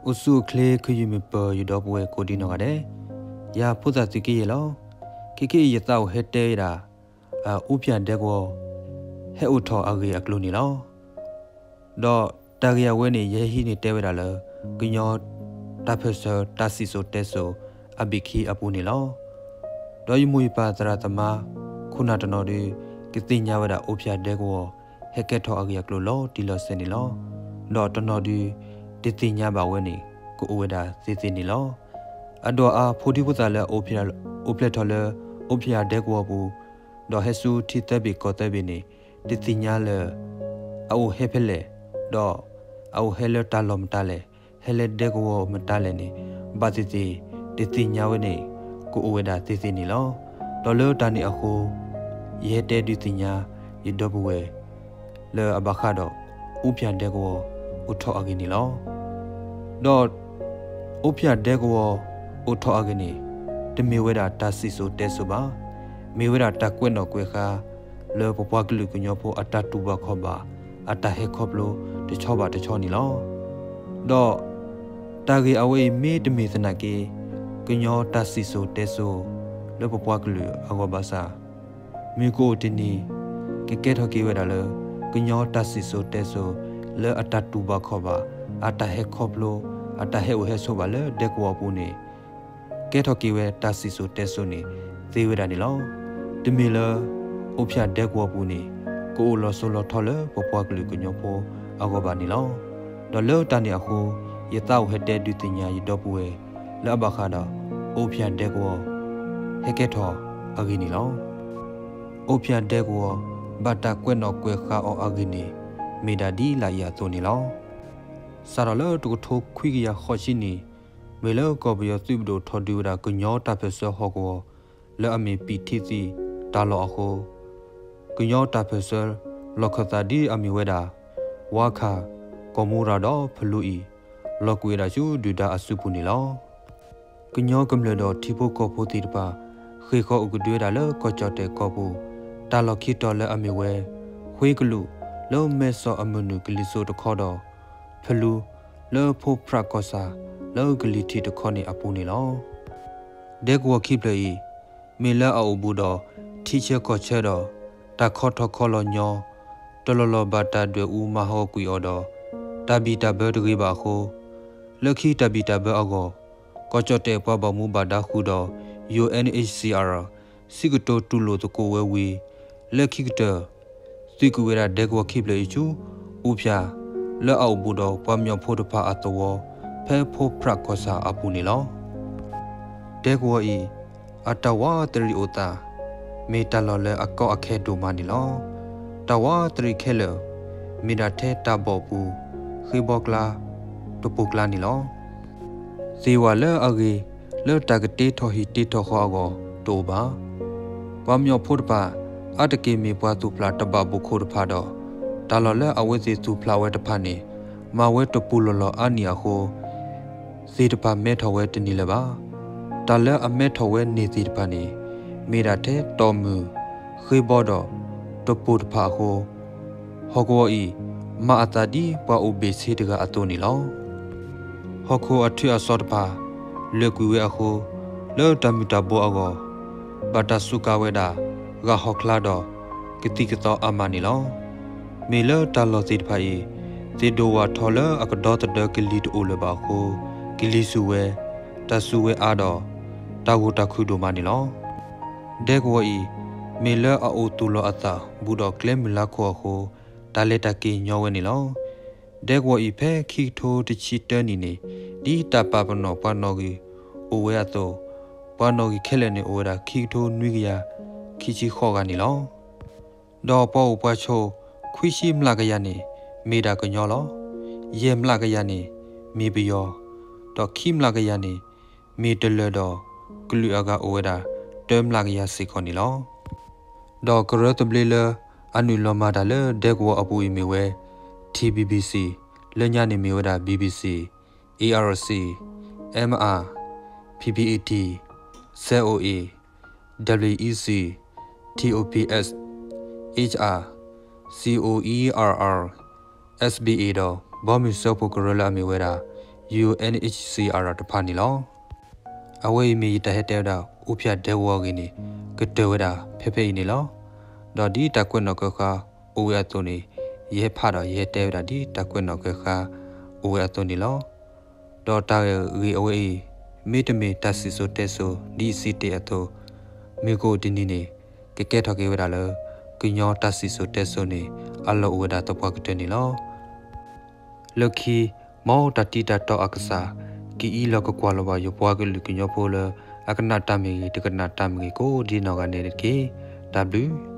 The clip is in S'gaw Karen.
အိၣ်ဆူၣ်အိၣ်ချ့ ခယုၢ်မုၢ်ပၢၤ ယဒီပုၢ်ဝဲၢ်ကိးဒံနီၢ်ဂၤဒဲး, ယၤဖိသၣ်သုးက့ယဲၢ်လီၤ. ခဲကနံၣ်အံၤ ယသးအိၣ်ဟဲတဲဝဲဒၣ် အိၣ်ဖၠၣ်ဒဲကဝီၤ ဟဲအိၣ်ထီၣ်အဂ့ၢ်အကျိၤန့ၣ်လီၤ. ဒီးတၢ်ဂ့ၢ်အဝဲန့ၣ် ယဟဲဟံးန့ၢ်တဲဝဲဒၣ်လၢ ကညီတၢ်ပၢၢ်ဆၢတၢ်စံၣ်စိၤတဲစိၤအဘ့ၣ်ခံအပူၤန့ၣ်လီၤ. ဒီးယမိၢ်ယပၢ်သရၣ်သမါ ခိၣ်နၢ်တနီၤဒု ကသ့ၣ်ညါဝဲဒၣ်အိၣ်ဖၠၣ်ဒဲကဝီၤ ဟဲကဲထီၣ်အဂ့ၢ်အကျိၤလီၤတံၢ်လီၤဆဲးန့ၣ်လီၤ. ဒီးတနီၤဒု တသ့ၣ်ညါဘၣ်ဝဲန့ၣ် ကအိၣ်ဝဲဒၣ်သ့သ့န့ၣ်လီၤ. အဒိၣ်အါဖိဒံဖိသၣ်လၢ အိၣ်ဖျဲၣ်ထီၣ်လၢ အိၣ်ဖျဲၣ်ဒဲကဝီၤပူၤ ဒီးဟဲဆူထံသၢဘ့ၣ်ကီၢ်သၢဘ့ၣ်န့ၣ် တသ့ၣ်ညါလၢ အအိၣ်ဟဲဖဲလဲၣ်, ဒီးအအိၣ်ဟဲလၢတၢ်လီၢ်မတၤလဲၣ်, ဟဲလၢဒဲကဝီၤမတၤလဲၣ်န့ၣ် ဘၣ်သ့ၣ်သ့ၣ် တသ့ၣ်ညါဝဲန့ၣ် ကအိၣ်ဝဲဒၣ်သ့သ့န့ၣ်လီၤ. ဒီးလၢတၢ်န့ၣ်အဃိ ယဟဲတဲဒုးသ့ၣ်ညါ ယဒီပုၢ်ဝဲၢ် လၢအဘၣ်ဃးဒီး အိၣ်ဖၠၣ်ဒဲကဝီၤ အိၣ်ထီၣ်အဂ့ၢ်န့ၣ်လီၤ. ဒီး အိၣ်ဖၠၣ်ဒဲကဝီၤ အိၣ်ထီၣ်အဂ့ၢ်န့ၣ် တမ့ၢ်ဝဲဒၣ်တၢ်စံၣ်စိၤတဲစိၤဘၣ်. မ့ၢ်ဝဲဒၣ်တၢ်ကွဲးနီၣ်ကွဲးဃါ လၢပပှၤကလုာ်ကညီဖိအတၢ်တူၢ်ဘၣ်ခီၣ်ဘၣ် အတၢ်ဟဲခီဖျိတဆီဘၣ်တဆီန့ၣ်လီၤ. ဒီး တၢ်ဂ့ၢ်အဝဲအံၤမ့ၢ်တမ့ၢ်သနာ်က့ ကညီတၢ်စံၣ်စိၤတဲစိၤ လၢပပှၤကလုာ်အဂီၢ်ဘၣ်ဆၣ် မုၢ်ကအိၣ်တနံၤ ကကဲထီၣ်က့ၤဝဲဒၣ်လၢ ကညီတၢ်စံၣ်စိၤတဲစိၤ လၢအတၢ်တူၢ်ဘၣ်ခီၣ်ဘၣ် အတၢ်ဟဲခီဖျိ အတၢ်ဟဲအိၣ်ဟဲဆိးဘၣ်လၢဒဲကဝီၤအပူၤန့ၣ် ကဲထီၣ်က့ၤဝဲတၢ်စံၣ်စိၤတဲစိၤန့ၣ် သ့ဝဲဒၣ်န့ၣ်လီၤ. တမ့ၢ်လၢ အိၣ်ဖၠၣ်ဒဲကဝီၤပူၤန့ၣ် ကအိၣ်လီၤစိၤလီၤထီလၢပပှၤကလုာ်ကညီဖိအဂီၢ်ဘၣ်န့ၣ်လီၤ. ဒီးလၢတၢ်န့ၣ်အဃိ ယသးအိၣ်ဟဲတဲဒုးသ့ၣ်ညါယဒီပုၢ်ဝဲၢ် လၢအဘၣ်ဃးဒီး အိၣ်ဖၠၣ်ဒဲကဝီၤ ဟဲကဲထီၣ်အဂ့ၢ်န့ၣ်လီၤ. အိၣ်ဖၠၣ်ဒဲကဝီၤ ဘၣ်တၢ်ကွဲးနီၣ်ကွဲးဃါအီၤအဂ့ၢ်န့ၣ် မ့ၢ်ဒၣ်ဒ်လာ်အံၤအသိးန့ၣ်လီၤ. စးထီၣ်လၢတကထိခွံကယၤဃိးဆံနံၣ် မ့ၢ်လၢကီၢ်ပယီၤသုးပဒိၣ်ထီၣ်ဒုးဝဲဒၣ်ကညီတၢ်ပၢၢ်ဆၢဟီၣ်ကဝီၤ လၢအမ့ၢ်ပံာ်ထံသံတၢ်လီၢ်အဃိ ကညီတၢ်ပၢၢ်ဆၢ လီၢ်ခၢၣ်သးဒ်အမ့ၢ်ဝဲဒၣ် ဝါခၢ်, ကီၢ်မူရၤဒီးဖလူအံၤ လီၤကွံာ်ဝဲဒၣ်ဆူဒုၣ်ဒါအစုပူၤန့ၣ်လီၤ. ကညီကမျၢၢ်ဒီးထံဖိကီၢ်ဖိသ့ၣ်တဖၣ် ဃ့ၢ်ဃီၤအိၣ်ကဒုဝဲဒၣ်လၢကီၢ်ကၠီၣ်တဲၣ်ကီၢ်ပူၤ တၢ်လီၢ်ခံတီၤလၢအမ့ၢ်ဝဲ ဃ့ကလူး လၢမဲၢ်ဆီးအမုၢ်နုာ်ကလံၤစိးတခီဒီး ဖလူ လၢဖိဖြၣ်ကီၢ်ဆၣ် လၢကလံၤထံးတခီန့ၣ်အပူၤန့ၣ်လီၤ. ဒဲကဝီၤခံဖျၢၣ်အံၤ မ့ၢ်လၢအအိၣ်ဘူးဒီး ထံဆၢကီၢ်ဆၢဒီး တၢ်ခီထီၣ်ခီလီၤညီ တလီၢ်လီၢ်ဘၣ်တၢ်ဒွဲၣ်အူမၤဟးဂီၤကွံာ်အီၤဒီး တၢ်ဘံၣ်တၢ်ဘၢတဂ့ၤဘၣ်အဃိ လၢခံတၢ်ဘံၣ်တၢ်ဘၢအဂီၢ် ကီၢ်ကၠီၣ်တဲၣ်ပှၤဘၣ်မူဘၣ်ဒါဃုာ်ဒီး ယူႇအၣ်ၣ်ၣ်ၣ်ၣ်စံၣ်အၣ် စံးကတိၤတူၢ်လိာ်သကိးဝဲဝံၤ လၢခံကတၢၢ် သုးကွံာ်ဝဲဒၣ်ဒဲကဝီၤခံဖျၢၣ်အံၤဆူ အူဖၠၣ် လၢအအိၣ်ဘူးဒီးပှၤမၠိးဖိတဖၣ်အသဝီ ဖဲဖိဖြၣ်ကီၢ်ဆၣ်အပူၤန့ၣ်လီၤ. ဒဲကဝီၤအံၤ အတၢ်ဝးတရံးအိၣ်သး မ့ၢ်တၢ်လီၢ်လၢအကီအခဲဒိၣ်မးန့ၣ်လီၤ. တၢ်ဝးတရံးခဲလၢာ် မ့ၢ်ဒၣ်ထဲတၢ်ဘီၣ်ပူၤ ဃ့ဘီကျါ တပူၤကျါန့ၣ်လီၤ. သ့ၣ်ဝၣ်လၢအဂ့ၤ လၢတၢ်ကတ့ထီၣ်ဟံၣ်တ့ထီၣ်ဃီအဂီၢ်တအိၣ်ဘၣ်. ပှၤမၠိးဖိတဖၣ် အါတက့ၢ်မ့ၢ်ပှၤသူၣ်ဖျးတဘၣ်ဘိၣ်ခိၣ်တဖၣ်ဒီး တၢ်လီၢ်လၢအဝဲသ့ၣ်သူၣ်ဖျးဝဲတဖၣ်န့ၣ် မၤဝဲတပူၤလီၢ်လီၢ်အါနံၣ်အဃိ သ့ၣ်တဖၣ်မဲထီၣ်ဝဲတန့ၢ်လၢၤဘၣ်. တၢ်လၢအမဲထီၣ်ဝဲန့ၢ်သ့ၣ်တဖၣ်န့ၣ် မ့ၢ်ဒၣ်ထဲတီၢ်မုၢ် ဃ့ဘီဒီး တပူၤတဖၣ်အဃိ ဟီၣ်ကဝီၤအံၤ မၤအသးဒ်ပှၤအိၣ်ဘ့ၣ်ဆ့တဂၤအသိးန့ၣ်လီၤ. ဟီၣ်ခိၣ်အထုးအစီၤတဖၣ် လွဲၢ်ကွံာ်ဝဲအဃိ လၢတၢ်မုၢ်တၢ်ဘိအဂီၢ် ဘၣ်တၢ်စူးကါဝဲဒၣ် ဂာ်ဟီၣ်ချါဒီး ကသံၣ်ကသီအါမးန့ၣ်လီၤ. မ့ၢ်လၢတၢ်လီၢ်သ့ၣ်တဖၣ်အံၤ သ့ၣ်ဒိၣ်ဝၣ်ထီၣ်လၢအကဒီသဒၢကလံၤတအိၣ်လၢၤဘၣ်အဃိ ကလံၤဆူၣ်ဝဲ, တၢ်စူၣ်ဝဲအါဒီး တၢ်ဂိၢ်တၢ်ခုၣ်ဒိၣ်မးန့ၣ်လီၤ. ဒဲကဝီၤအံၤ မ့ၢ်လၢအအိၣ်သူၣ်လီၤအသးဘူးဒီးကျဲမုၢ်လါခိၣ်အဃိ တၢ်လဲၤတၢ်က့ၤညီဝဲန့ၣ်လီၤ. ဒဲကဝီၤအံၤဖဲခံကထိတဆံတၢနံၣ်န့ၣ် ဒ်တၢ်ပာ်ပနီၣ်ပှၤနီၣ်ဂံၢ်အိၣ်ဝဲအသိး ပှၤနီၣ်ဂံၢ်ခဲလၢာ်န့ၣ်အိၣ်ဝဲဒၣ်ခံကထိနွံကယၤခံဆံဃိးဂၤန့ၣ်လီၤ. ဒီးပှၤအိၣ်ပှၤဆိး ခွံဆံမျးကယၤန့ၣ် မ့ၢ်ဒၣ်ကညီလီၤ. ယဲၢ်မျးကယၤန့ၣ် မ့ၢ်ပယီၤ, ဒီးခံမျးကယၤန့ၣ် မ့ၢ်တလၢၢ်ဒီး ကလုာ်အဂၤအိၣ်ဝဲဒၣ် တၢမျးကယၤစ့ၢ်ကီးန့ၣ်လီၤ. ဒီးကရၢသဘျ့လၢအနုာ်လီၤမၤတၢ်လၢဒဲကဝီၤအပူၤအံၤမ့ၢ်ဝဲ ထံ ဘံဘံစံၣ်, လၢညါန့ၣ်မ့ၢ်ဝဲဒၣ် ဘံဘံစံၣ်, အ့အါရစံၣ်, အ့မအါ, ဖံဖံအ့ထံၣ်, စဲအိၣ်အ့ၣ်, ဒဘလံအံစံၣ်, ထံအိၣ်ဖံးအ့း, အ့ၣ်အါ, စံၣ်အိၣ်အံအါအါ, အ့ဘံအ့ၣ်ဒီး ဘီမုၢ်စၢဖှိၣ်ကရၢလၢအမ့ၢ်ဝဲဒၣ် UNHCR တဖၣ်န့ၣ်လီၤ. အဝဲအံၤမ့ၢ်ယတၢ်ဟဲတဲဝဲဒၣ် အိၣ်ဖျဲၣ်ဒဲကဝီၤအဂ့ၢ်န့ၣ် ကတၢၢ်ဝဲဒၣ်ဖဲဖဲအံၤန့ၣ်လီၤ. ဒီးဒ်တၢ်ကွဲးနီၣ်ကွဲးဃါအိၣ်ဝဲအသိးန့ၣ် ယဟဲဖးဒီးယဟဲတဲဝဲဒၣ်ဒ်တၢ်ကွဲးနီၣ်ကွဲးဃါအိၣ်ဝဲအသိးန့ၣ်လီၤ. ဒီးတၢ်ဂ့ၢ်အဝဲအံၤ မ့တမ့ၢ်တၢ်စံၣ်စိၤတဲစိၤ ဒ်အစံးတ့ၢ်အသိး, မုၢ်ကအိၣ်တနံၤန့ၣ် ကကဲထီၣ်က့ၤဝဲဒၣ်လၢ ကညီတၢ်စံၣ်စိၤတဲစိၤန့ၣ် အလီၢ်အိၣ်ဝဲဒၣ်သပှၢ်ကတၢၢ်န့ၣ်လီၤ. လၢခံ မ်တၢ်တံၢ်တၢ်တီအကစၢ် ကအံးလီၤကကွၢ်လီၤဘၣ်ယပှၤကလုာ်ကညီဖိလၢ အကနၣ်တၢ်မ့ၢ်ဂ့ၤ တကနၣ်တၢ်မ့ၢ်ဂ့ၤ ကိးဒ်နီၢ်ဂၤဒဲးန့ၣ်တက့ၢ်. တၢ်ဘျုး